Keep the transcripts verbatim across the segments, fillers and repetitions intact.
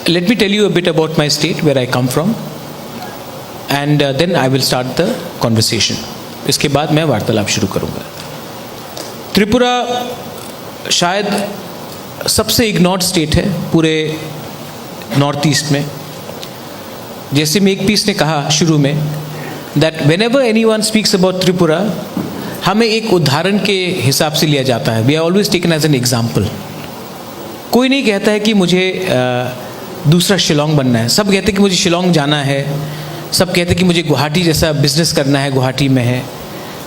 Let me tell you a bit about my state, where I come from, and uh, then I will start the conversation. इसके बाद मैं वार्तालाप शुरू करूंगा। त्रिपुरा शायद सबसे इग्नोर्ड स्टेट है पूरे नॉर्थ ईस्ट में। जैसे मेकपीस ने कहा शुरू में, that whenever anyone speaks about Tripura, हमें एक उदाहरण के हिसाब से लिया जाता है। We are always taken as an example. कोई नहीं कहता है कि मुझे दूसरा शिलोंग बनना है। सब कहते हैं कि मुझे शिलोंग जाना है। सब कहते हैं कि मुझे गुवाहाटी जैसा बिजनेस करना है, गुवाहाटी में है।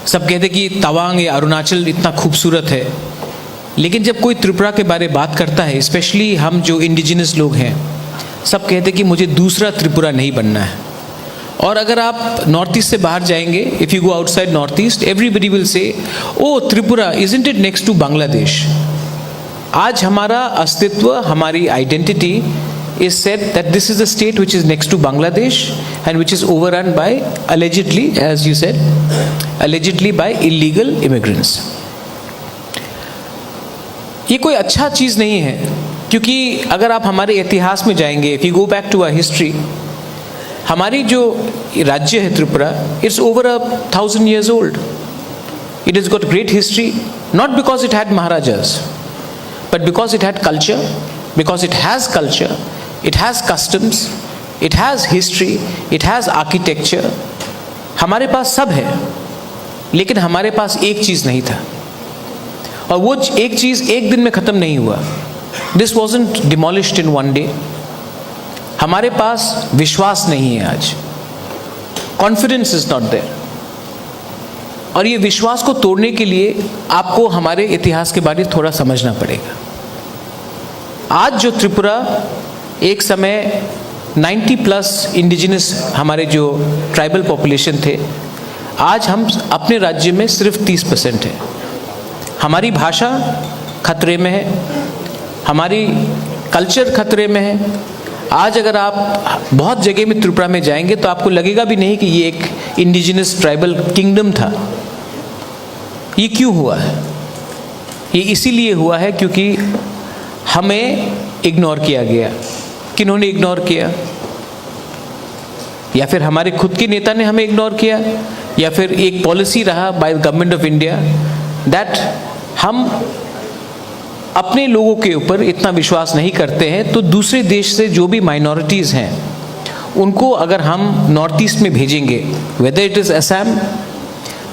सब कहते हैं कि तवांग या अरुणाचल इतना खूबसूरत है। लेकिन जब कोई त्रिपुरा के बारे बात करता है, स्पेशली हम जो इंडिजिनस लोग हैं, सब कहते हैं कि मुझे दूसरा त्रिपुरा नहीं बनना है। और अगर आप नॉर्थ ईस्ट से बाहर जाएंगे, if you go outside North East, everybody will say, "Oh, Tripura, isn't it next to Bangladesh?" आज हमारा अस्तित्व, हमारी identity is said that this is a state which is next to Bangladesh and which is overrun by, allegedly, as you said, allegedly by illegal immigrants. ये कोई अच्छा चीज़ नहीं है, क्योंकि अगर आप हमारे इतिहास में जाएंगे, if you go back to our history, हमारी जो राज्य है Tripura, it's over a thousand years old. It has got great history, not because it had Maharajas, but because it had culture, because it has culture, it has customs, it has history, it has architecture. हमारे पास सब है, लेकिन हमारे पास एक चीज़ नहीं था, और वो च- एक चीज़ एक दिन में ख़त्म नहीं हुआ। This wasn't demolished in one day. हमारे पास विश्वास नहीं है आज। Confidence is not there. और ये विश्वास को तोड़ने के लिए आपको हमारे इतिहास के बारे में थोड़ा समझना पड़ेगा। आज जो त्रिपुरा, एक समय नाइन्टी प्लस इंडिजिनस हमारे जो ट्राइबल पॉपुलेशन थे, आज हम अपने राज्य में सिर्फ तीस परसेंट है। हमारी भाषा खतरे में है, हमारी कल्चर खतरे में है। आज अगर आप बहुत जगह में त्रिपुरा में जाएंगे, तो आपको लगेगा भी नहीं कि ये एक इंडिजिनस ट्राइबल किंगडम था। ये क्यों हुआ है? ये इसीलिए हुआ है क्योंकि हमें इग्नोर किया गया। किन्होंने इग्नोर किया? या फिर हमारे खुद के नेता ने हमें इग्नोर किया, या फिर एक पॉलिसी रहा by Government of India that हम अपने लोगों के ऊपर इतना विश्वास नहीं करते हैं, तो दूसरे देश से जो भी माइनॉरिटीज़ हैं, उनको अगर हम नॉर्थ ईस्ट में भेजेंगे, whether it is Assam,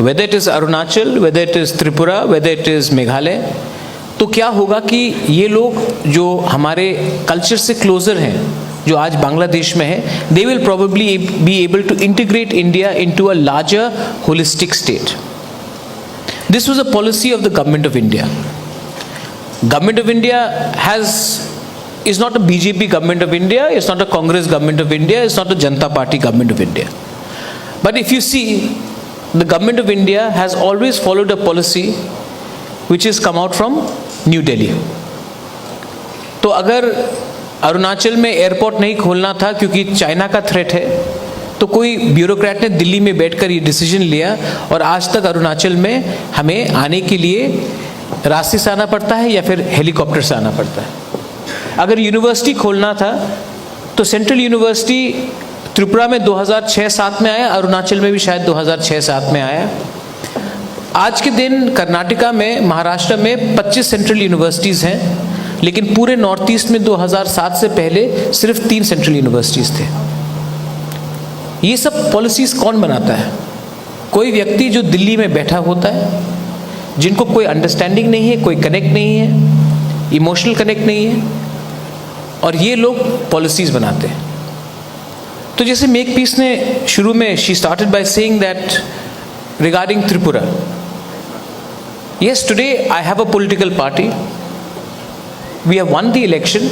whether it is Arunachal, whether it is Tripura, whether it is Meghalaya, तो क्या होगा कि ये लोग जो हमारे कल्चर से क्लोजर हैं, जो आज बांग्लादेश में है, they will probably be able to integrate India into a larger holistic state. This was a policy of the Government of India. Government of India has is not a B J P government of India, it's not a Congress government of India, it's not a Janata Party government of India. But if you see, the government of India has always followed a policy which has come out from New Delhi. तो अगर अरुणाचल में एयरपोर्ट नहीं खोलना था क्योंकि चाइना का थ्रेट है, तो कोई ब्यूरोक्रेट ने दिल्ली में बैठकर ये डिसीजन लिया और आज तक अरुणाचल में हमें आने के लिए रास्ते से आना पड़ता है या फिर हेलीकॉप्टर से आना पड़ता है। अगर यूनिवर्सिटी खोलना था तो सेंट्रल यूनिवर्सिटी त्रिपुरा में दो हज़ार छह सात में आया, अरुणाचल में भी शायद दो हज़ार छह सात में आया। आज के दिन कर्नाटका में, महाराष्ट्र में पच्चीस सेंट्रल यूनिवर्सिटीज़ हैं, लेकिन पूरे नॉर्थ ईस्ट में दो हज़ार सात से पहले सिर्फ तीन सेंट्रल यूनिवर्सिटीज़ थे। ये सब पॉलिसीज़ कौन बनाता है? कोई व्यक्ति जो दिल्ली में बैठा होता है, जिनको कोई अंडरस्टैंडिंग नहीं है, कोई कनेक्ट नहीं है, इमोशनल कनेक्ट नहीं है, और ये लोग पॉलिसीज़ बनाते हैं। तो जैसे मेकपीस ने शुरू में, she started by saying that regarding Tripura, yes, today I have a political party. We have won the election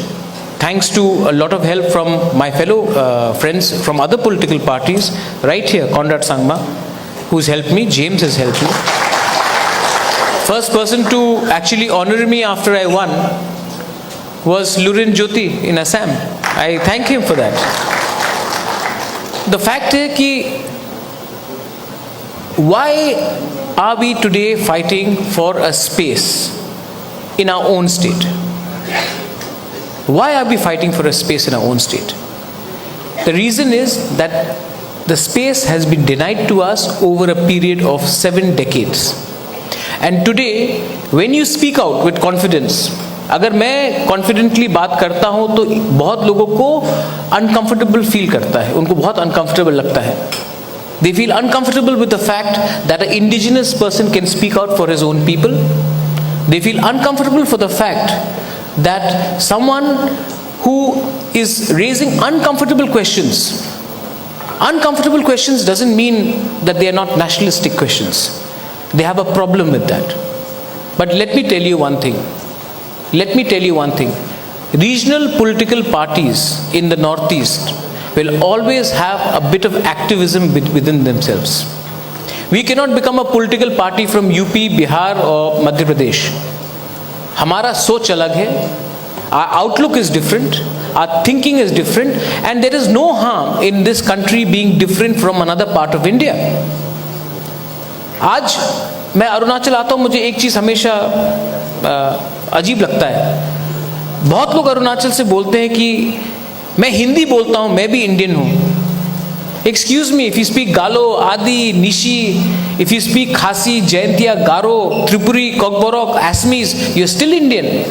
thanks to a lot of help from my fellow uh, friends from other political parties. Right here, Conrad Sangma, who's helped me, James has helped me. First person to actually honor me after I won was Lurin Jyoti in Assam. I thank him for that. The fact is कि why are we today fighting for a space in our own state? Why are we fighting for a space in our own state? The reason is that the space has been denied to us over a period of seven decades. And today, when you speak out with confidence, अगर मैं कॉन्फिडेंटली बात करता हूं तो बहुत लोगों को uncomfortable feel करता है, उनको बहुत अनकंफर्टेबल लगता है। They feel uncomfortable with the fact that an indigenous person can speak out for his own people. They feel uncomfortable for the fact that someone who is raising uncomfortable questions, uncomfortable questions doesn't mean that they are not nationalistic questions. They have a problem with that. But let me tell you one thing. Let me tell you one thing. Regional political parties in the Northeast will always have a bit of activism with- within themselves. We cannot become a political party from U P, Bihar, or Madhya Pradesh. हमारा सोच अलग है, our outlook is different, our thinking is different, and there is no harm in this country being different from another part of India. आज मैं अरुणाचल आता हूँ, मुझे एक चीज़ हमेशा अ, अजीब लगता है। बहुत लोग अरुणाचल से बोलते हैं कि मैं हिंदी बोलता हूँ, मैं भी इंडियन हूँ। Excuse me, if you speak Galo, Adi, Nishi, if you speak Khasi, Jaintia, Garo, Tripuri, Kokborok, Assamese, you're still Indian.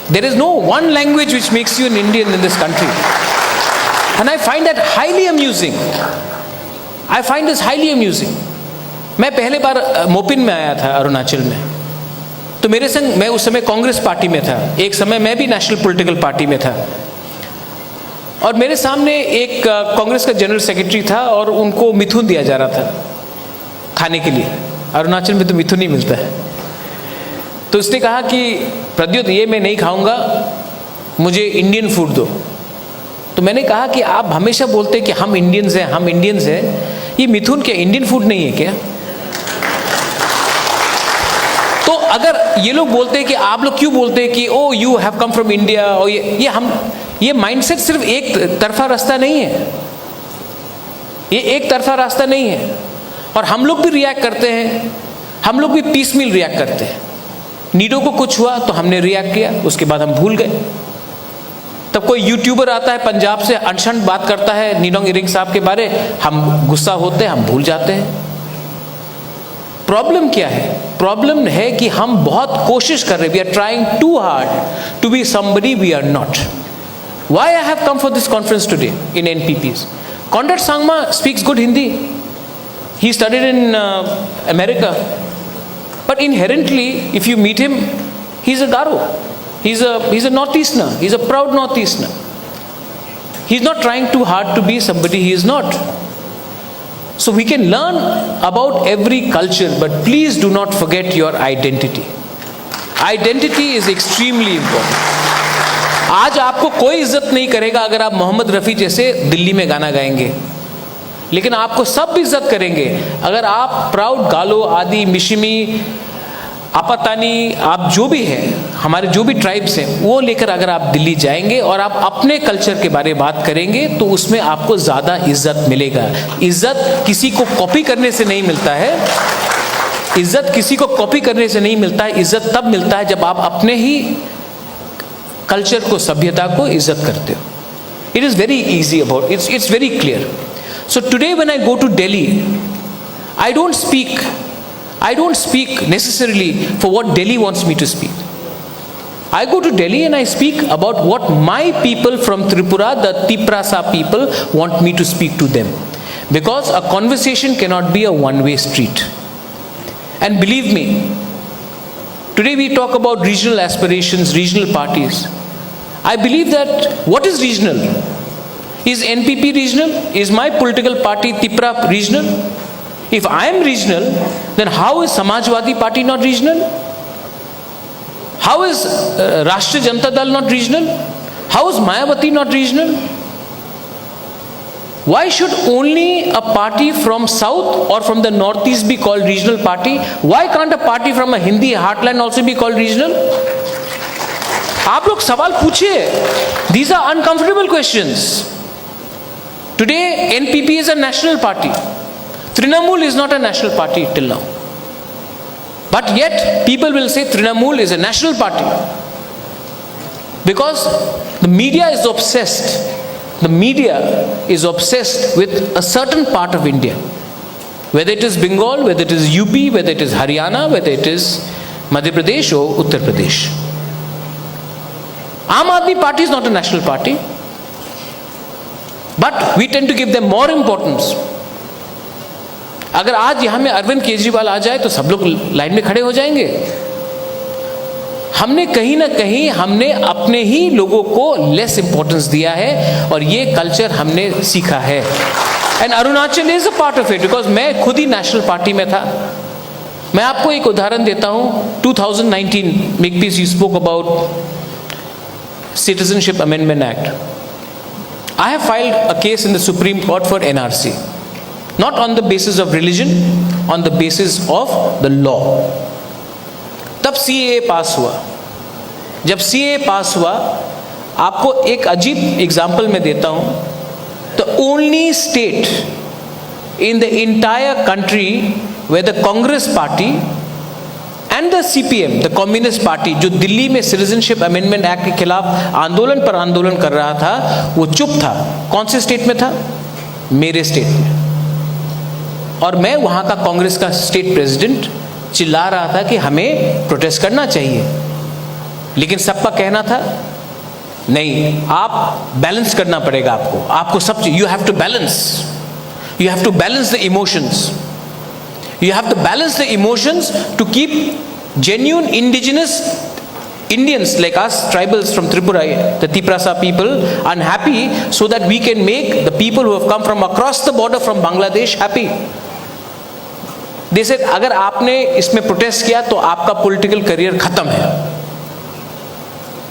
There is no one language which makes you an Indian in this country. And I find that highly amusing. I find this highly amusing. मैं पहले बार अ, मोपिन में आया था, अरुणाचल में। तो मेरे संग, मैं उस समय कांग्रेस पार्टी में था, एक समय मैं भी नेशनल पॉलिटिकल पार्टी में था। और मेरे सामने एक अ, कांग्रेस का जनरल सेक्रेटरी था और उनको मिथुन दिया जा रहा था खाने के लिए। अरुणाचल में तो मिथुन ही मिलता है। तो उसने कहा कि प्रद्युत, ये मैं नहीं खाऊंगा, मुझे इंडियन फूड दो। तो मैंने कहा कि आप हमेशा बोलते हैं कि हम इंडियंस हैं, हम इंडियंस हैं, ये मिथुन क्या इंडियन फूड नहीं है क्या? तो अगर ये लोग बोलते हैं कि आप लोग क्यों बोलते हैं कि "Oh, you have come from India", और ये ये हम ये माइंडसेट सिर्फ एक तरफा रास्ता नहीं है, ये एक तरफा रास्ता नहीं है। और हम लोग भी रिएक्ट करते हैं, हम लोग भी पीसमील रिएक्ट करते हैं। नीडो को कुछ हुआ तो हमने रिएक्ट किया, उसके बाद हम भूल गए। तब कोई यूट्यूबर आता है पंजाब से, अनशन बात करता है निनोंग इरिंग साहब के बारे, हम गुस्सा होते हैं, हम भूल जाते हैं। प्रॉब्लम क्या है? प्रॉब्लम है कि हम बहुत कोशिश कर रहे हैं, we are trying too hard to be somebody we are not. Why I have come for this conference today in N P P's? Conrad Sangma speaks good Hindi. He studied in uh, America. But inherently, if you meet him, he's a Garo. He's a, he's a Northeasterner. He's a proud Northeasterner. He's not trying too hard to be somebody he is not. So we can learn about every culture, but please do not forget your identity. Identity is extremely important. आज आपको कोई इज्जत नहीं करेगा अगर आप मोहम्मद रफ़ी जैसे दिल्ली में गाना गाएंगे, लेकिन आपको सब इज्जत करेंगे अगर आप प्राउड गालो, आदि, मिशिमी, आपातानी, आप जो भी हैं, हमारे जो भी ट्राइब्स हैं, वो लेकर अगर आप दिल्ली जाएंगे और आप अपने कल्चर के बारे में बात करेंगे, तो उसमें आपको ज़्यादा इज्जत मिलेगा। इज्जत किसी को कॉपी करने से नहीं मिलता है। इज्जत किसी को कॉपी करने से नहीं मिलता है। इज्जत तब मिलता है जब आप अपने ही कल्चर को, सभ्यता को इज्जत करते हो। It is very easy about, it's, it's very clear. So today when I go to Delhi, I don't speak, I don't speak necessarily for what Delhi wants me to speak. I go to Delhi and I speak about what my people from Tripura, the Tiprasa people, want me to speak to them. Because a conversation cannot be a one-way street. And believe me, today we talk about regional aspirations, regional parties. I believe that what is regional? Is N P P regional? Is my political party Tipra regional? If I am regional, then how is Samajwadi Party not regional? How is uh, Rashtriya Janata Dal not regional? How is Mayawati not regional? Why should only a party from south or from the northeast be called regional party? Why can't a party from a Hindi heartland also be called regional? आप लोग सवाल पूछिए। These are uncomfortable questions. Today N P P is a national party. Trinamool is not a national party till now. But yet people will say Trinamool is a national party. Because the media is obsessed. The media is obsessed with a certain part of India. Whether it is Bengal, whether it is U P, whether it is Haryana, whether it is Madhya Pradesh or Uttar Pradesh. Aam Aadmi Party is not a national party, but we tend to give them more importance. अगर आज यहाँ में अरविंद केजरीवाल आ जाए तो सब लोग लाइन में खड़े हो जाएंगे। हमने कहीं ना कहीं, हमने अपने ही लोगों को लेस इंपॉर्टेंस दिया है और ये कल्चर हमने सीखा है। And Arunachal is a part of it, because मैं खुद ही नेशनल पार्टी में था। मैं आपको एक उदाहरण देता हूँ। Two thousand nineteen, Makepeace, you spoke about Citizenship Amendment Act. I have filed a case in the Supreme Court for N R C, not on the basis of religion, on the basis of the law. तब सीएए पास हुआ। जब सीएए पास हुआ, आपको एक अजीब एग्जांपल मैं देता हूं। The only state in the entire country where the Congress party and the C P M, the Communist Party, जो दिल्ली में सिटीजनशिप अमेंडमेंट एक्ट के खिलाफ आंदोलन पर आंदोलन कर रहा था, वो चुप था। कौन से स्टेट में था? मेरे स्टेट में। और मैं वहां का कांग्रेस का स्टेट प्रेसिडेंट चिल्ला रहा था कि हमें प्रोटेस्ट करना चाहिए, लेकिन सबका कहना था, नहीं, आप बैलेंस करना पड़ेगा आपको, आपको सब चीज, you have to balance, you have to balance the emotions, you have to balance the emotions to keep genuine indigenous Indians like us, tribals from Tripura, the Tiprasa people, unhappy, so that we can make the people who have come from across the border from Bangladesh happy. They said, अगर आपने इसमें प्रोटेस्ट किया तो आपका political career खत्म है।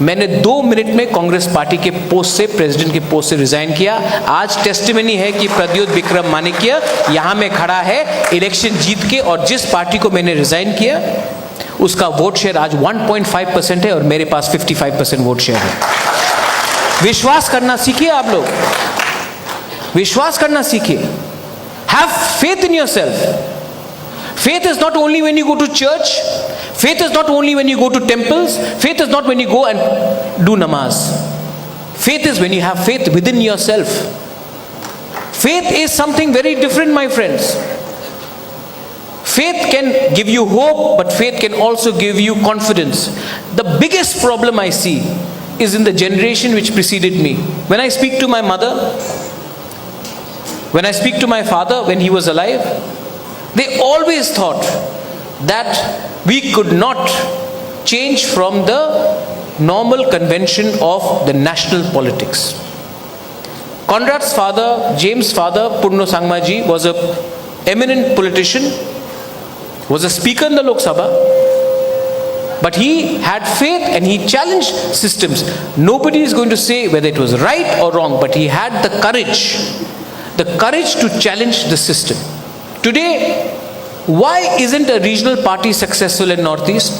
मैंने दो मिनट में कांग्रेस पार्टी के पोस्ट से, प्रेसिडेंट के पोस्ट से रिजाइन किया। आज टेस्टिमनी है कि प्रद्युत विक्रम माणिक्य यहां में खड़ा है इलेक्शन जीत के, और जिस पार्टी को मैंने रिजाइन किया, उसका वोट शेयर आज वन पॉइंट फ़ाइव परसेंट है और मेरे पास fifty five percent vote share है। विश्वास करना सीखिए आप लोग, विश्वास करना सीखिए। Have faith in yourself. Faith is not only when you go to church, faith is not only when you go to temples, faith is not when you go and do namaz. Faith is when you have faith within yourself. Faith is something very different, my friends. Faith can give you hope, but faith can also give you confidence. The biggest problem I see is in the generation which preceded me. When I speak to my mother, when I speak to my father when he was alive, they always thought that we could not change from the normal convention of the national politics. Conrad's father, James' father, Purno Sangmaji, was a eminent politician, was a speaker in the Lok Sabha, but he had faith and he challenged systems. Nobody is going to say whether it was right or wrong, but he had the courage, the courage to challenge the system. Today, why isn't a regional party successful in Northeast?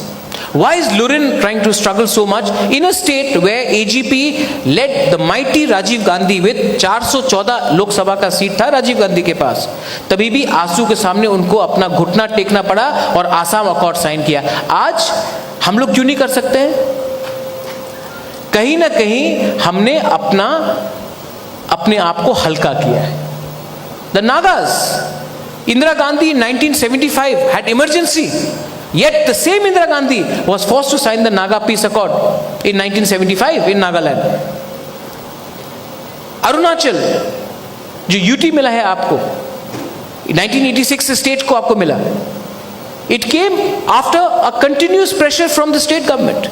Why is Lurin trying to struggle so much in a state where A G P led the mighty Rajiv Gandhi with चार सौ चौदह लोकसभा का सीट था राजीव गांधी के पास, तभी भी आंसू के सामने उनको अपना घुटना टेकना पड़ा और आसाम अकॉर्ड साइन किया। आज हम लोग क्यों नहीं कर सकते हैं? कहीं ना कहीं हमने अपना, अपने आप को हल्का किया है। The Nagas, Indira Gandhi in nineteen seventy-five had emergency, yet the same Indira Gandhi was forced to sign the Naga Peace Accord in nineteen seventy-five in Nagaland. Arunachal, जो यूटी मिला है आपको, नाइनटीन एटी सिक्स से स्टेट को आपको मिला, it came after a continuous pressure from the state government.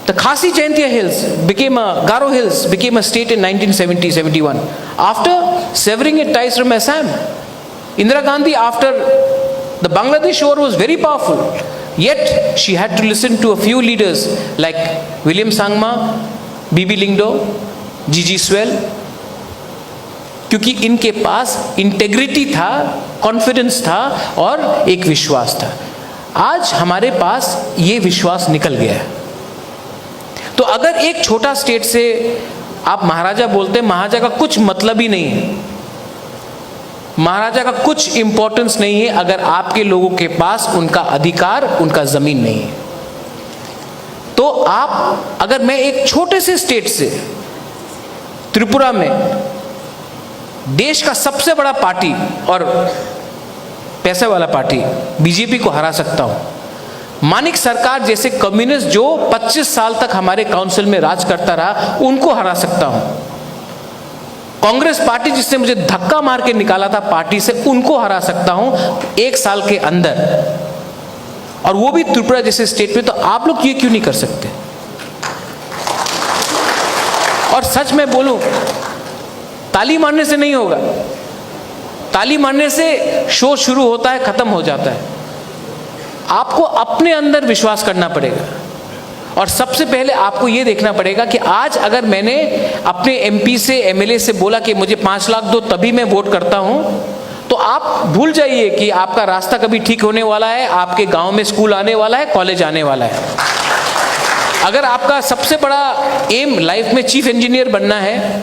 The Khasi Jaintia Hills became a, Garo Hills became a state in nineteen seventy seventy-one after severing its ties from Assam. Indira Gandhi, after the Bangladesh war, was very powerful, yet she had to listen to a few leaders like William Sangma, बीबी लिंगडो, जीजी स्वैल, क्योंकि इनके पास इंटेग्रिटी था, कॉन्फिडेंस था और एक विश्वास था। आज हमारे पास ये विश्वास निकल गया है। तो अगर एक छोटा स्टेट से आप महाराजा बोलते हैं, महाराजा का कुछ मतलब ही नहीं है, महाराजा का कुछ इंपॉर्टेंस नहीं है अगर आपके लोगों के पास उनका अधिकार, उनका जमीन नहीं है। तो आप, अगर मैं एक छोटे से स्टेट से, त्रिपुरा में, देश का सबसे बड़ा पार्टी और पैसे वाला पार्टी बीजेपी को हरा सकता हूं, मानिक सरकार जैसे कम्युनिस्ट जो पच्चीस साल तक हमारे काउंसिल में राज करता रहा, उनको हरा सकता हूं, कांग्रेस पार्टी जिसने मुझे धक्का मार के निकाला था पार्टी से, उनको हरा सकता हूं एक साल के अंदर, और वो भी त्रिपुरा जैसे स्टेट में। तो आप लोग ये क्यों नहीं कर सकते? और सच में बोलूं, ताली मारने से नहीं होगा। ताली मारने से शो शुरू होता है, खत्म हो जाता है। आपको अपने अंदर विश्वास करना पड़ेगा। और सबसे पहले आपको ये देखना पड़ेगा कि आज अगर मैंने अपने एमपी से, एमएलए से बोला कि मुझे पाँच लाख दो, तभी मैं वोट करता हूं, तो आप भूल जाइए कि आपका रास्ता कभी ठीक होने वाला है, आपके गांव में स्कूल आने वाला है, कॉलेज आने वाला है। अगर आपका सबसे बड़ा एम लाइफ में चीफ इंजीनियर बनना है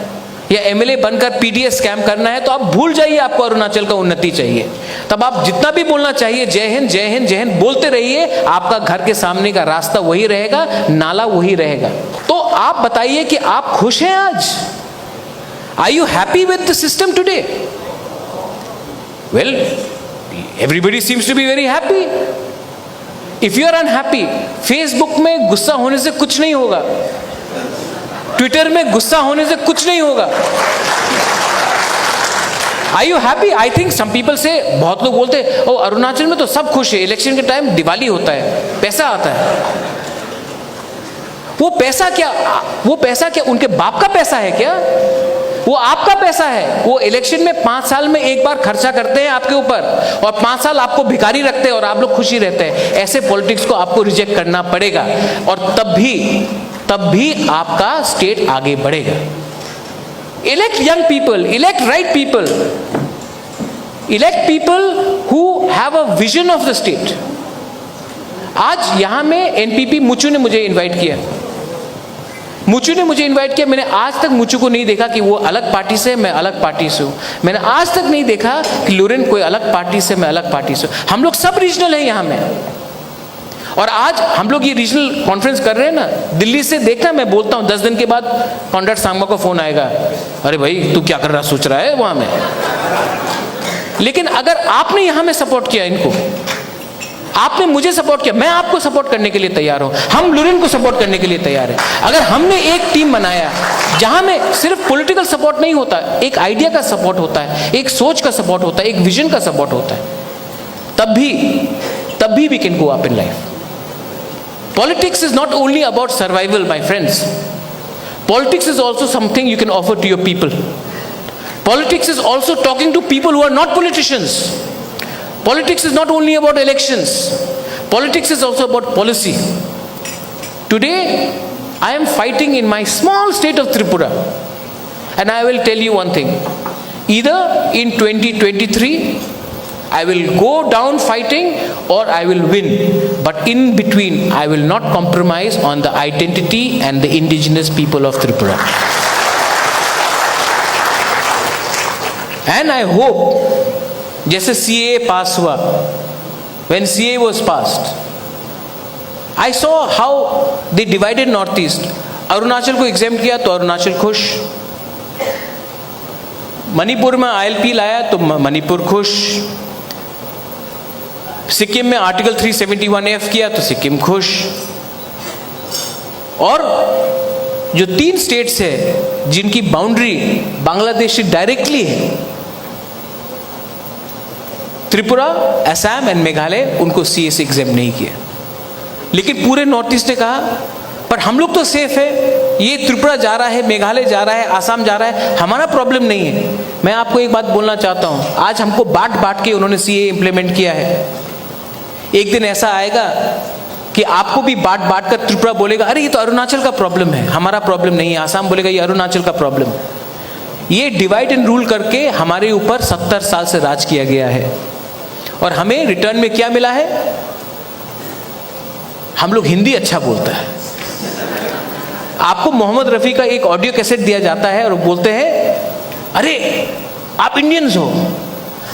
या एमएलए बनकर पीडीएस स्कैम करना है, तो आप भूल जाइए, आपको अरुणाचल का उन्नति चाहिए। तब आप जितना भी बोलना चाहिए, "जय हिंद, जय हिंद, जय हिंद," बोलते रहिए, आपका घर के सामने का रास्ता वही रहेगा, नाला वही रहेगा। तो आप बताइए कि आप खुश हैं आज? Are you happy with the system today? Well, everybody seems to be very happy. If you are unhappy, Facebook में गुस्सा होने से कुछ नहीं होगा, ट्विटर में गुस्सा होने से कुछ नहीं होगा। Are you happy? I think some people say, बहुत लोग बोलते हैं, "ओ, अरुणाचल में तो सब खुश है, इलेक्शन के टाइम दिवाली होता है, पैसा आता है।" वो पैसा क्या, वो पैसा क्या उनके बाप का पैसा है क्या? वो आपका पैसा है। वो इलेक्शन में पांच साल में एक बार खर्चा करते हैं आपके ऊपर, और पांच साल आपको भिखारी रखते हैं और आप लोग खुशी रहते हैं। ऐसे पॉलिटिक्स को आपको रिजेक्ट करना पड़ेगा, और तब भी, तब भी आपका स्टेट आगे बढ़ेगा। Elect young people, elect right people, elect people who have a vision of the state। आज यहाँ में एनपीपी मुचु ने मुझे इनवाइट किया, मुचु ने मुझे इनवाइट किया। मैंने आज तक मुचु को नहीं देखा कि वो अलग पार्टी से, मैं अलग पार्टी से हूँ। मैंने आज तक नहीं देखा कि लुरिन कोई अलग पार्टी से, मैं अलग पार्टी से हूँ। हम लोग सब रीजनल हैं यहाँ में। और आज हम लोग ये रीजनल कॉन्फ्रेंस कर रहे हैं ना, दिल्ली से देखना, मैं बोलता हूँ, दस दिन के बाद कॉनराड सांगमा को फोन आएगा, "अरे भाई, तू क्या कर रहा, सोच रहा है वहाँ में?" लेकिन अगर आपने यहाँ में सपोर्ट किया इनको, आपने मुझे सपोर्ट किया, मैं आपको सपोर्ट करने के लिए तैयार हूँ, हम लुरिन को सपोर्ट करने के लिए तैयार हैं। अगर हमने एक टीम बनाया जहाँ में सिर्फ पॉलिटिकल सपोर्ट नहीं होता, एक आइडिया का सपोर्ट होता है, एक सोच का सपोर्ट होता है, एक विजन का सपोर्ट होता है, तब भी, तब भी we can go up in life. Politics is not only about survival, my friends. Politics is also something you can offer to your people. Politics is also talking to people who are not politicians. Politics is not only about elections. Politics is also about policy. Today, I am fighting in my small state of Tripura. And I will tell you one thing. Either in twenty twenty-three, I will go down fighting or I will win. But in between, I will not compromise on the identity and the indigenous people of Tripura. And I hope, जैसे सीएए पास हुआ, when CAA was passed, I saw how they divided North East. Arunachal को एग्जेम्प्ट किया तो अरुणाचल खुश, मणिपुर में आईएलपी लाया तो म-, मणिपुर खुश, सिक्किम में article three seventy one F किया तो सिक्किम खुश। और जो तीन स्टेट्स है जिनकी बाउंड्री बांग्लादेश से डायरेक्टली है, त्रिपुरा, असम एंड मेघालय, उनको सीएए से एग्जेम्प्ट नहीं किया। लेकिन पूरे नॉर्थ ईस्ट ने कहा, "पर हम लोग तो सेफ है, ये त्रिपुरा जा रहा है, मेघालय जा रहा है, आसाम जा रहा है, हमारा प्रॉब्लम नहीं है।" मैं आपको एक बात बोलना चाहता हूँ, आज हमको बांट बांट के उन्होंने सीएए इम्प्लीमेंट किया है। एक दिन ऐसा आएगा कि आपको भी बांट बांट कर त्रिपुरा बोलेगा, "अरे, ये तो अरुणाचल का प्रॉब्लम है, हमारा प्रॉब्लम नहीं है।" आसाम बोलेगा, "ये अरुणाचल का प्रॉब्लम है।" ये डिवाइड एंड रूल करके हमारे ऊपर सत्तर साल से राज किया गया है और हमें रिटर्न में क्या मिला है? हम लोग हिंदी अच्छा बोलता है। आपको मोहम्मद रफ़ी का एक ऑडियो कैसेट दिया जाता है और बोलते हैं, "अरे, आप इंडियंस हो,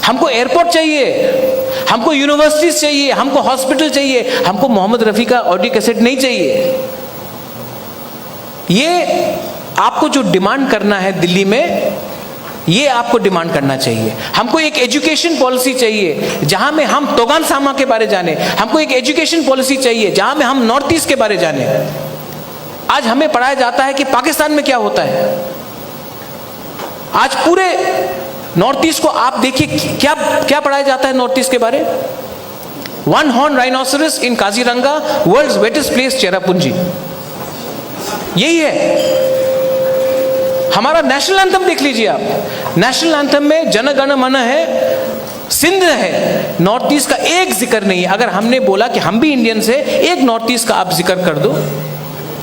हमको एयरपोर्ट चाहिए, हमको यूनिवर्सिटीज चाहिए, हमको हॉस्पिटल चाहिए, हमको मोहम्मद रफ़ी का ऑडियो कैसेट नहीं चाहिए।" ये आपको जो डिमांड करना है दिल्ली में, ये आपको डिमांड करना चाहिए। हमको एक एजुकेशन पॉलिसी चाहिए, जहां में हम तोगान सामा के बारे जाने। हमको एक एजुकेशन पॉलिसी चाहिए, जहां में हम नॉर्थ ईस्ट के बारे जाने। आज हमें पढ़ाया जाता है कि पाकिस्तान में क्या होता है। आज पूरे नॉर्थ ईस्ट को आप देखिए, क्या, क्या पढ़ाया जाता है नॉर्थ ईस्ट के बारे। One horn rhinoceros in Kaziranga, world's wettest place, Cherrapunji। यही है हमारा नेशनल एंथम। देख लीजिए आप, नेशनल एंथम में जन गण मन है, सिंध है, नॉर्थ ईस्ट का एक जिक्र नहीं है। अगर हमने बोला कि हम भी इंडियंस है, एक नॉर्थ ईस्ट का आप जिक्र कर दो,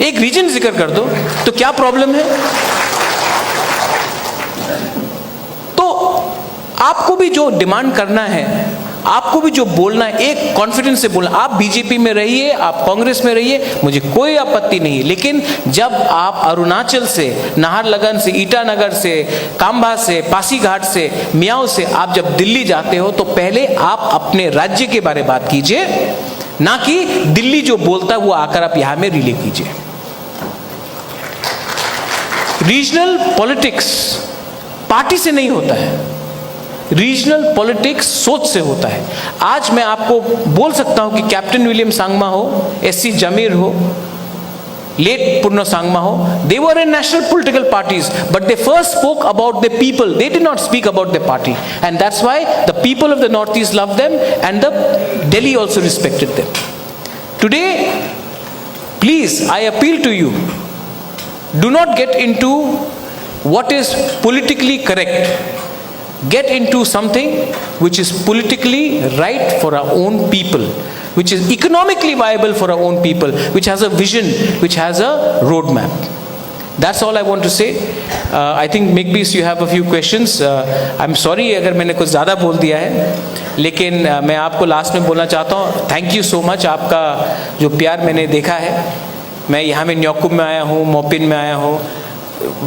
एक रीजन जिक्र कर दो, तो क्या प्रॉब्लम है? तो आपको भी जो डिमांड करना है, आपको भी जो बोलना है, एक कॉन्फिडेंस से बोलना। आप बीजेपी में रहिए, आप कांग्रेस में रहिए, मुझे कोई आपत्ति नहीं है। लेकिन जब आप अरुणाचल से, नाहरलगुन से, ईटानगर से, कांबा से, पासीघाट से, मियाओ से आप जब दिल्ली जाते हो, तो पहले आप अपने राज्य के बारे बात कीजिए, ना कि दिल्ली जो बोलता है वो आकर आप यहाँ में रिले कीजिए। रीजनल पॉलिटिक्स पार्टी से नहीं होता है, रीजनल पॉलिटिक्स सोच से होता है। आज मैं आपको बोल सकता हूं कि कैप्टन विलियम सांगमा हो, एससी जमीर हो, लेट पूर्णो सांगमा हो, they were in national political parties, but they first spoke about the people, they did not speak about the party, and that's why the people of the Northeast love them and the Delhi also respected them. Today, please, I appeal to you, do not get into what is politically correct. Get into something which is politically right for our own people, which is economically viable for our own people, which has a vision, which has a roadmap. That's all I want to say. Uh, I think, Makepeace, you have a few questions. Uh, I'm sorry अगर मैंने कुछ ज़्यादा बोल दिया है, लेकिन uh, मैं आपको लास्ट में बोलना चाहता हूँ, थैंक यू सो मच। आपका जो प्यार मैंने देखा है, मैं यहाँ में न्योकुम में आया हूँ, मोपिन में आया हूँ,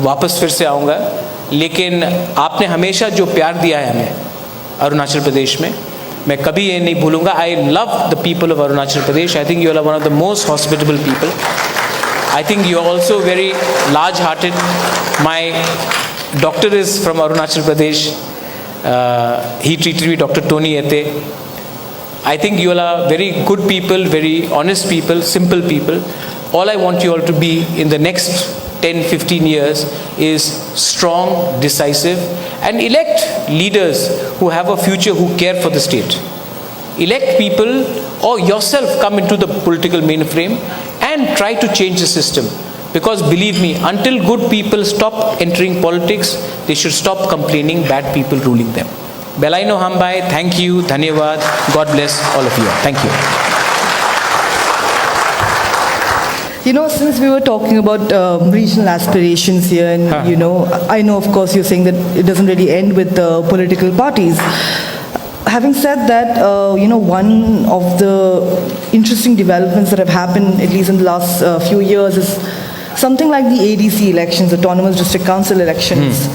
वापस फिर से आऊँगा, लेकिन आपने हमेशा जो प्यार दिया है हमें अरुणाचल प्रदेश में, मैं कभी ये नहीं भूलूंगा। I love the people of Arunachal Pradesh. I think you all are one of the most hospitable people. I think you are also very large hearted. My doctor is from Arunachal Pradesh. Uh, he treated me, Dr. Tony Ete. I think you all are very good people, very honest people, simple people. All I want you all to be in the next ten, fifteen years is strong, decisive, and elect leaders who have a future, who care for the state. Elect people or yourself come into the political mainframe and try to change the system. Because believe me, until good people stop entering politics, they should stop complaining bad people ruling them. Belaino hambai, thank you, dhanyawad, God bless all of you. Thank you. You know, since we were talking about um, regional aspirations here, and you know, I know, of course, you're saying that it doesn't really end with the political parties. Having said that, uh, you know, one of the interesting developments that have happened, at least in the last uh, few years, is something like the A D C elections, Autonomous District Council elections.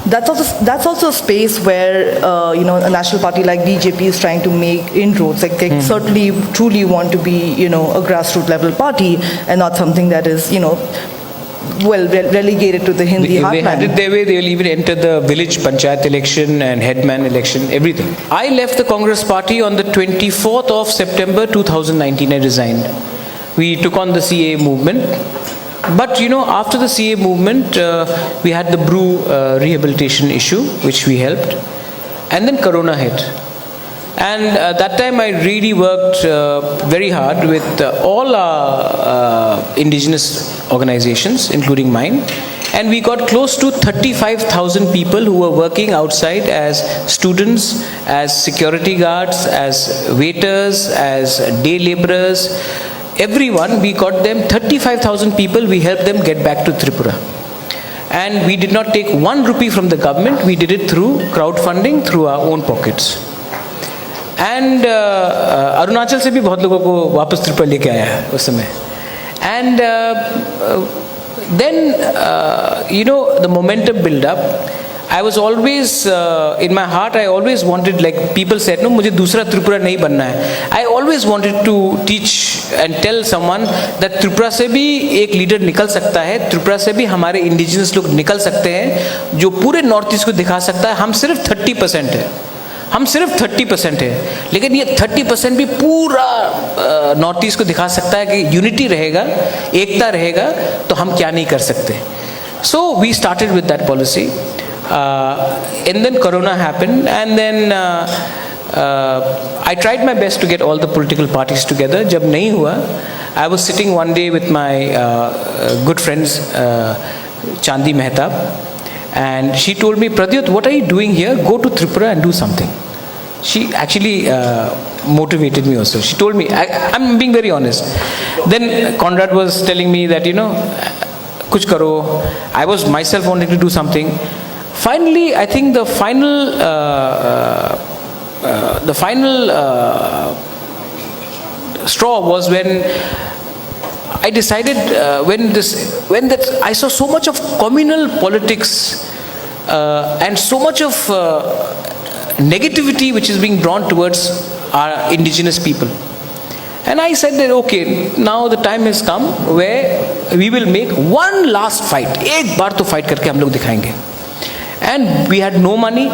That's also that's also a space where uh, you know a national party like B J P is trying to make inroads. Like they certainly truly want to be you know a grassroots level party and not something that is you know well re- relegated to the Hindi If they had heartland. It their way, they will even enter the village panchayat election and headman election, everything. I left the Congress party on the twenty-fourth of September two thousand nineteen. I resigned. We took on the C A A movement. But you know, after the C A A movement, uh, we had the Bru uh, rehabilitation issue, which we helped. And then Corona hit. And uh, that time I really worked uh, very hard with uh, all our uh, indigenous organizations, including mine. And we got close to thirty-five thousand people who were working outside as students, as security guards, as waiters, as day laborers. Everyone, we got them, thirty-five thousand people, we helped them get back to Tripura. And we did not take one rupee from the government, we did it through crowdfunding, through our own pockets. And uh, uh, Arunachal से भी बहुत लोगों को वापस त्रिपुरा लेके आया है उस समय. And uh, uh, then uh, you know, the momentum build up. I was always, uh, in my heart, I always wanted, like, people said, "No, मुझे दूसरा त्रिपुरा नहीं बनना है।" I always wanted to teach and tell someone that Tripura से भी एक लीडर निकल सकता है, त्रिपुरा से भी हमारे इंडिजिनस लोग निकल सकते हैं, जो पूरे नॉर्थ ईस्ट को दिखा सकता है। हम सिर्फ थर्टी परसेंट है, हम सिर्फ थर्टी परसेंट है, लेकिन ये थर्टी परसेंट भी पूरा नॉर्थ ईस्ट को दिखा सकता है कि यूनिटी रहेगा, एकता रहेगा, तो हम क्या नहीं कर सकते। So we started with that policy, uh, and then Corona happened, and then uh, uh, I tried my best to get all the political parties together. जब नहीं हुआ, I was sitting one day with my uh, uh, good friends, uh, Chandi Mehtab, and she told me, "Pradyut, what are you doing here? Go to Tripura and do something." She actually uh, motivated me also. She told me, I, I'm being very honest. Then Conrad was telling me that, you know, "Kuch karo." I was myself wanting to do something. Finally, I think the final, uh, uh, uh, the final uh, straw was when I decided, uh, when this, when that I saw so much of communal politics uh, and so much of uh, negativity which is being drawn towards our indigenous people. And I said that, "Okay, now the time has come where we will make one last fight. एक बार तो fight करके हम लोग दिखाएंगे." And we had no money.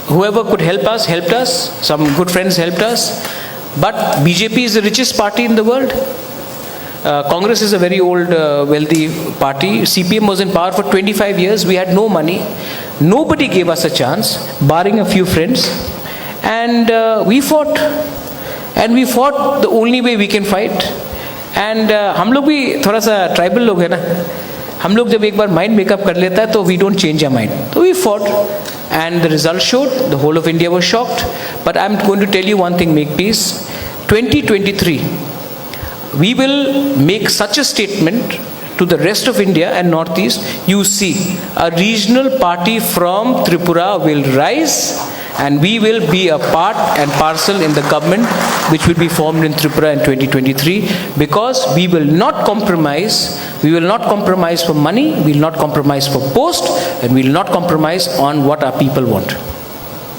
Whoever could help us, helped us. Some good friends helped us. But B J P is the richest party in the world. Uh, Congress is a very old, uh, wealthy party. C P M was in power for twenty-five years. We had no money. Nobody gave us a chance, barring a few friends. And uh, we fought. And we fought the only way we can fight. And uh, हम लोग भी थोड़ा सा ट्राइबल लोग है ना, हम लोग जब एक बार माइंड मेकअप कर लेता है तो we don't change our mind. So we fought, and the result showed the whole of India was shocked. But I'm going to tell you one thing, Makepeace. Twenty twenty-three, we will make such a statement to the rest of India and Northeast. You see, a regional party from Tripura will rise, and we will be a part and parcel in the government which will be formed in Tripura in twenty twenty-three, because we will not compromise. We will not compromise for money, we will not compromise for post, and we will not compromise on what our people want.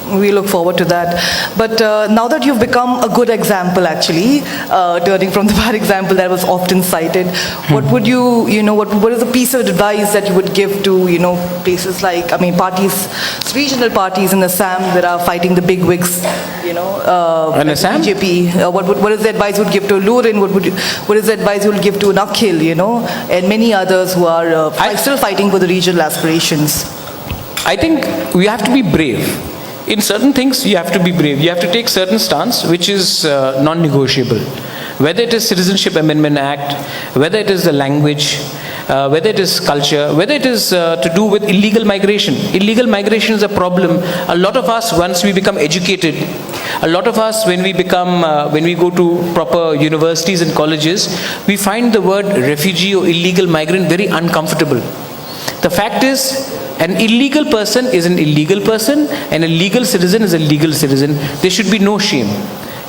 We look forward to that. But uh, now that you've become a good example, actually, uh, turning from the bad example that was often cited, what would you, you know, what, what is the piece of advice that you would give to, you know, places like, I mean, parties, regional parties in Assam that are fighting the big wigs, you know, uh, In like Assam? B J P? Uh, what, would, what is the advice you would give to Lurin? What would you, what is the advice you would give to Nakhil, you know, and many others who are uh, I- still fighting for the regional aspirations? I think we have to be brave. In certain things, you have to be brave. You have to take certain stance which is uh, non-negotiable. Whether it is Citizenship Amendment Act, whether it is the language, uh, whether it is culture, whether it is uh, to do with illegal migration. Illegal migration is a problem. A lot of us, once we become educated, a lot of us, when we become, uh, when we go to proper universities and colleges, we find the word refugee or illegal migrant very uncomfortable. The fact is, an illegal person is an illegal person, and a legal citizen is a legal citizen. There should be no shame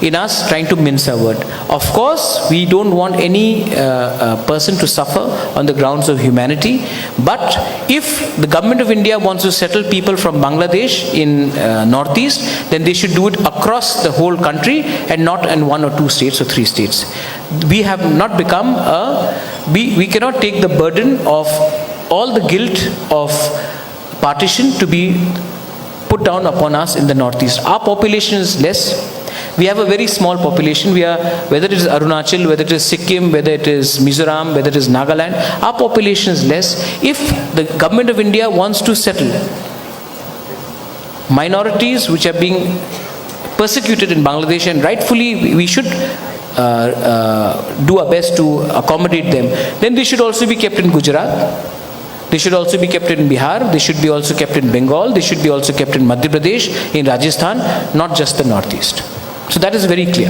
in us trying to mince our word. Of course, we don't want any uh, uh, person to suffer on the grounds of humanity. But if the government of India wants to settle people from Bangladesh in uh, Northeast, then they should do it across the whole country and not in one or two states or three states. We have not become a, we, we cannot take the burden of all the guilt of partition to be put down upon us in the Northeast. Our population is less. We have a very small population. We are, whether it is Arunachal, whether it is Sikkim, whether it is Mizoram, whether it is Nagaland, our population is less. If the government of India wants to settle minorities which are being persecuted in Bangladesh, and rightfully we, we should uh, uh, do our best to accommodate them, then they should also be kept in Gujarat. They should also be kept in Bihar. They should be also kept in Bengal. They should be also kept in Madhya Pradesh, in Rajasthan, not just the Northeast. So that is very clear.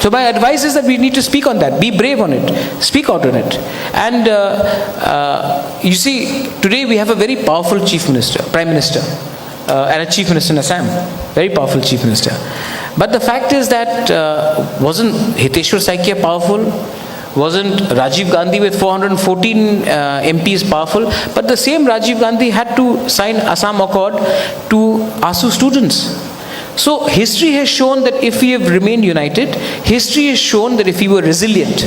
So my advice is that we need to speak on that, be brave on it, speak out on it. And uh, uh, you see, today we have a very powerful chief minister, prime minister, uh, and a chief minister in Assam, very powerful chief minister. But the fact is that uh, wasn't Hiteshwar Saikia powerful? Wasn't Rajiv Gandhi with four hundred fourteen uh, M Ps powerful? But the same Rajiv Gandhi had to sign Assam Accord to ASU students. So history has shown that if we have remained united, history has shown that if we were resilient,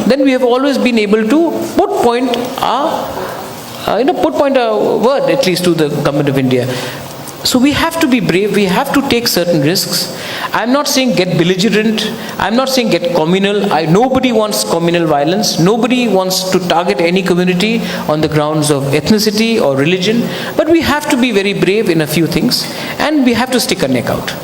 then we have always been able to put point a, uh, you know, put point a word at least to the government of India. So we have to be brave. We have to take certain risks. I'm not saying get belligerent. I'm not saying get communal. I, nobody wants communal violence. Nobody wants to target any community on the grounds of ethnicity or religion. But we have to be very brave in a few things, and we have to stick our neck out.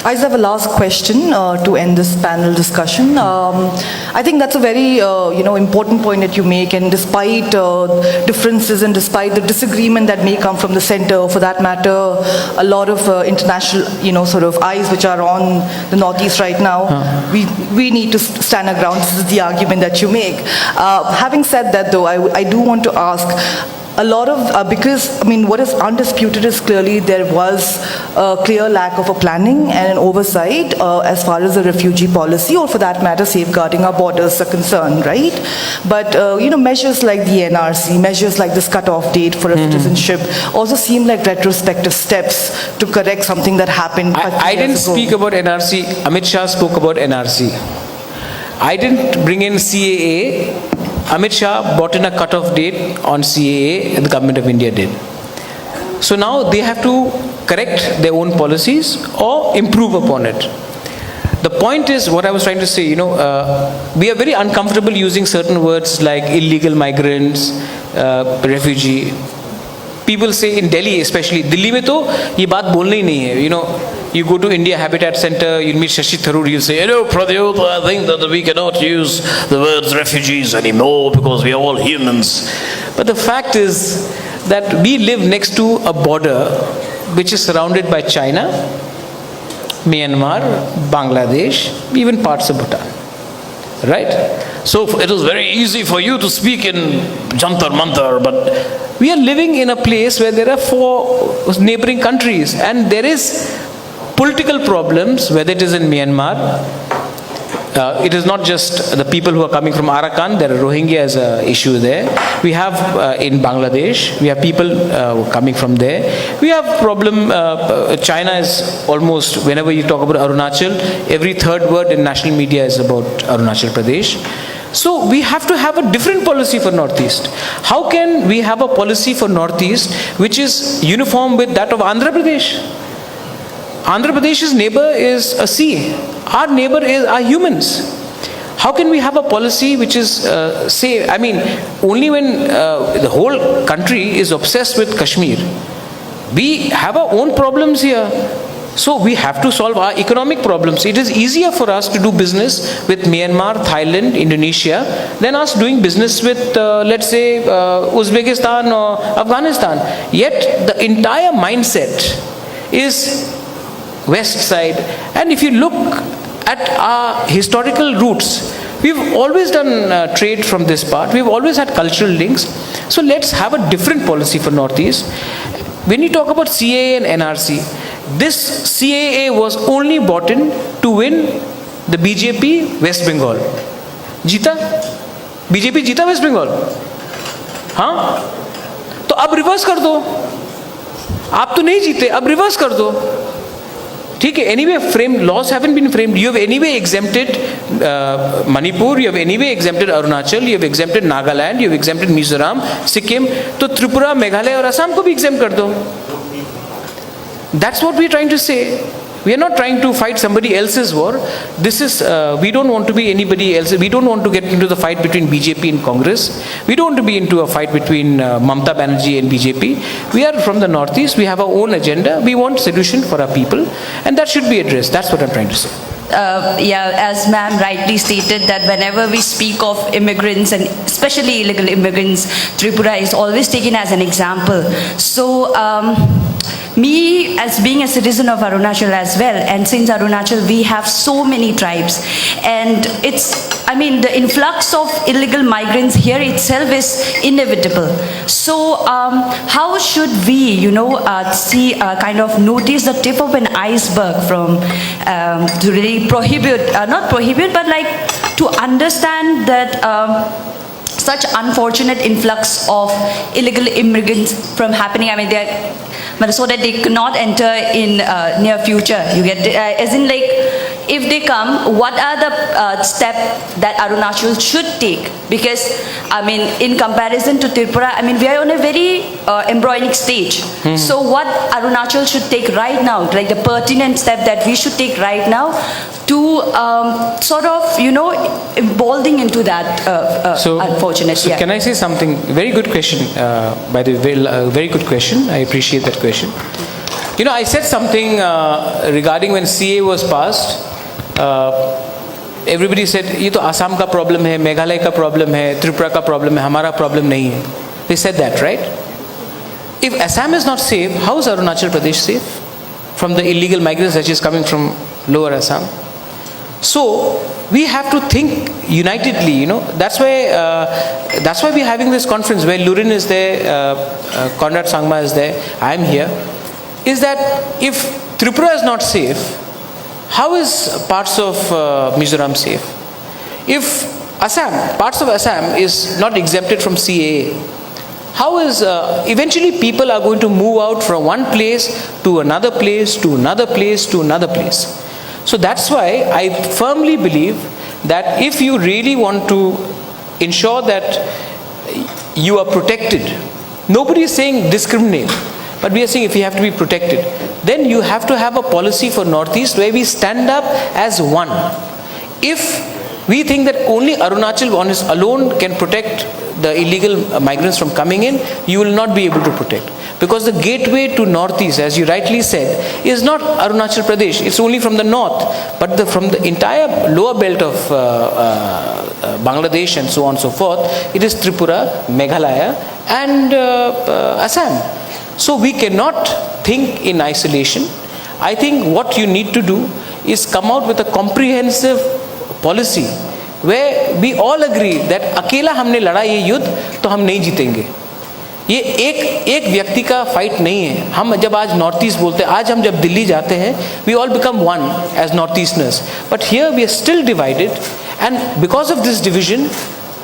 I just have a last question uh, to end this panel discussion. Um, I think that's a very uh, you know important point that you make, and despite uh, differences and despite the disagreement that may come from the center, for that matter, a lot of uh, international you know sort of eyes which are on the Northeast right now, we we need to stand our ground. This is the argument that you make. Uh, having said that, though, I, I do want to ask a lot of uh, because I mean what is undisputed is clearly there was a clear lack of a planning and an oversight uh, as far as the refugee policy or for that matter safeguarding our borders are concerned, right? But uh, you know measures like the N R C, measures like this cutoff date for a citizenship also seem like retrospective steps to correct something that happened. I, I didn't ago. speak about N R C. Amit Shah spoke about N R C. I didn't bring in C A A. Amit Shah brought in a cutoff date on C A A, and the government of India did. So now they have to correct their own policies or improve upon it. The point is what I was trying to say, you know, uh, we are very uncomfortable using certain words like illegal migrants, uh, refugee. People say in Delhi especially, Delhi में तो ये बात बोलना ही नहीं है, you know, you go to India Habitat Center, you meet Shashi Tharoor, you say, "Hello, Pradyot, I think that we cannot use the words refugees anymore because we are all humans." But the fact is that we live next to a border which is surrounded by China, Myanmar, Bangladesh, even parts of Bhutan. Right? So it is very easy for you to speak in Jantar Mantar, but we are living in a place where there are four neighboring countries and there is political problems, whether it is in Myanmar, uh, it is not just the people who are coming from Arakan, there are Rohingya as a issue there. We have uh, in Bangladesh, we have people uh, coming from there. We have problem, uh, China is almost, whenever you talk about Arunachal, every third word in national media is about Arunachal Pradesh. So we have to have a different policy for Northeast. How can we have a policy for Northeast which is uniform with that of Andhra Pradesh? Andhra Pradesh's neighbor is a sea. Our neighbor is our humans. How can we have a policy which is uh, say? I mean, only when uh, the whole country is obsessed with Kashmir, we have our own problems here. So we have to solve our economic problems. It is easier for us to do business with Myanmar, Thailand, Indonesia than us doing business with, uh, let's say, uh, Uzbekistan or Afghanistan. Yet the entire mindset is west side. And if you look at our historical roots, we've always done uh, trade from this part. We've always had cultural links. So let's have a different policy for Northeast. When you talk about C A A and N R C, this C A A was only brought in to win the B J P West Bengal. Jita? B J P jita West Bengal? हाँ? तो अब रिवर्स कर दो। आप तो नहीं जीते, अब रिवर्स कर दो। ठीक है, anyway, frame laws haven't been framed. You have anyway exempted uh, Manipur, you have anyway exempted Arunachal, you have exempted Nagaland, you have exempted Mizoram, Sikkim. तो त्रिपुरा, मेघालय और असम को भी एग्जेम्प्ट कर दो। That's what we're trying to say. We are not trying to fight somebody else's war. This is, uh, we don't want to be anybody else. We don't want to get into the fight between B J P and Congress. We don't want to be into a fight between uh, Mamta Banerjee and B J P. We are from the Northeast. We have our own agenda. We want solution for our people, and that should be addressed. That's what I'm trying to say. Uh, yeah, as ma'am rightly stated, that whenever we speak of immigrants and especially illegal immigrants, Tripura is always taken as an example. So, um, me as being a citizen of Arunachal as well, and since Arunachal we have so many tribes, and it's, I mean, the influx of illegal migrants here itself is inevitable. So, um, how should we, you know, uh, see, uh, kind of notice the tip of an iceberg from um, to really prohibit, uh, not prohibit, but like to understand that um, such unfortunate influx of illegal immigrants from happening. I mean, they are, so that they cannot enter in uh, near future. You get uh, as in like, if they come, what are the uh, step that Arunachal should take? Because I mean, in comparison to Tripura, I mean, we are on a very uh, embryonic stage. So what Arunachal should take right now, like the pertinent step that we should take right now to um, sort of, you know, emboldening into that uh, uh, So, unfortunate. so Yeah. Can I say something? Very good question. Uh, by the way, uh, very good question. I appreciate that question. You know, I said something uh, regarding when C A A was passed. Uh, everybody said, "ये तो आसाम का प्रॉब्लम है, मेघालय का प्रॉब्लम है, त्रिपुरा का प्रॉब्लम है, हमारा प्रॉब्लम नहीं है." They said that, right? If Assam is not safe, how is Arunachal Pradesh safe from the illegal migrants that is coming from lower Assam? So we have to think unitedly, you know. That's why uh, that's why we're having this conference where Lurin is there, uh, uh, Conrad Sangma is there, I'm here. Is that if Tripura is not safe, how is parts of uh, Mizoram safe? If Assam, parts of Assam is not exempted from C A A, how is uh, eventually people are going to move out from one place to another place to another place to another place. So that's why I firmly believe that if you really want to ensure that you are protected, nobody is saying discriminate, but we are saying if you have to be protected, then you have to have a policy for Northeast where we stand up as one. If we think that only Arunachal on its alone can protect the illegal uh, migrants from coming in, you will not be able to protect. Because the gateway to Northeast, as you rightly said, is not Arunachal Pradesh. It's only from the north, but the, from the entire lower belt of uh, uh, uh, Bangladesh and so on and so forth, it is Tripura, Meghalaya, and uh, uh, Assam. So we cannot think in isolation. I think what you need to do is come out with a comprehensive policy where we all agree that अकेला हमने लड़ा ये युद्ध तो हम नहीं जीतेंगे. ये एक एक व्यक्ति का फाइट नहीं है. हम जब आज नॉर्थ ईस्ट बोलते हैं, आज हम जब दिल्ली जाते हैं, we all become one as North Easterners. But here we are still divided, and because of this division,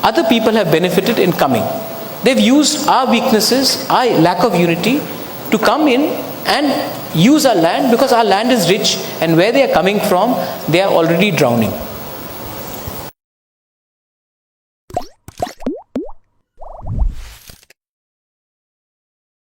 other people have benefited in coming. They've used our weaknesses, our lack of unity, to come in and use our land, because our land is rich, and where they are coming from, they are already drowning.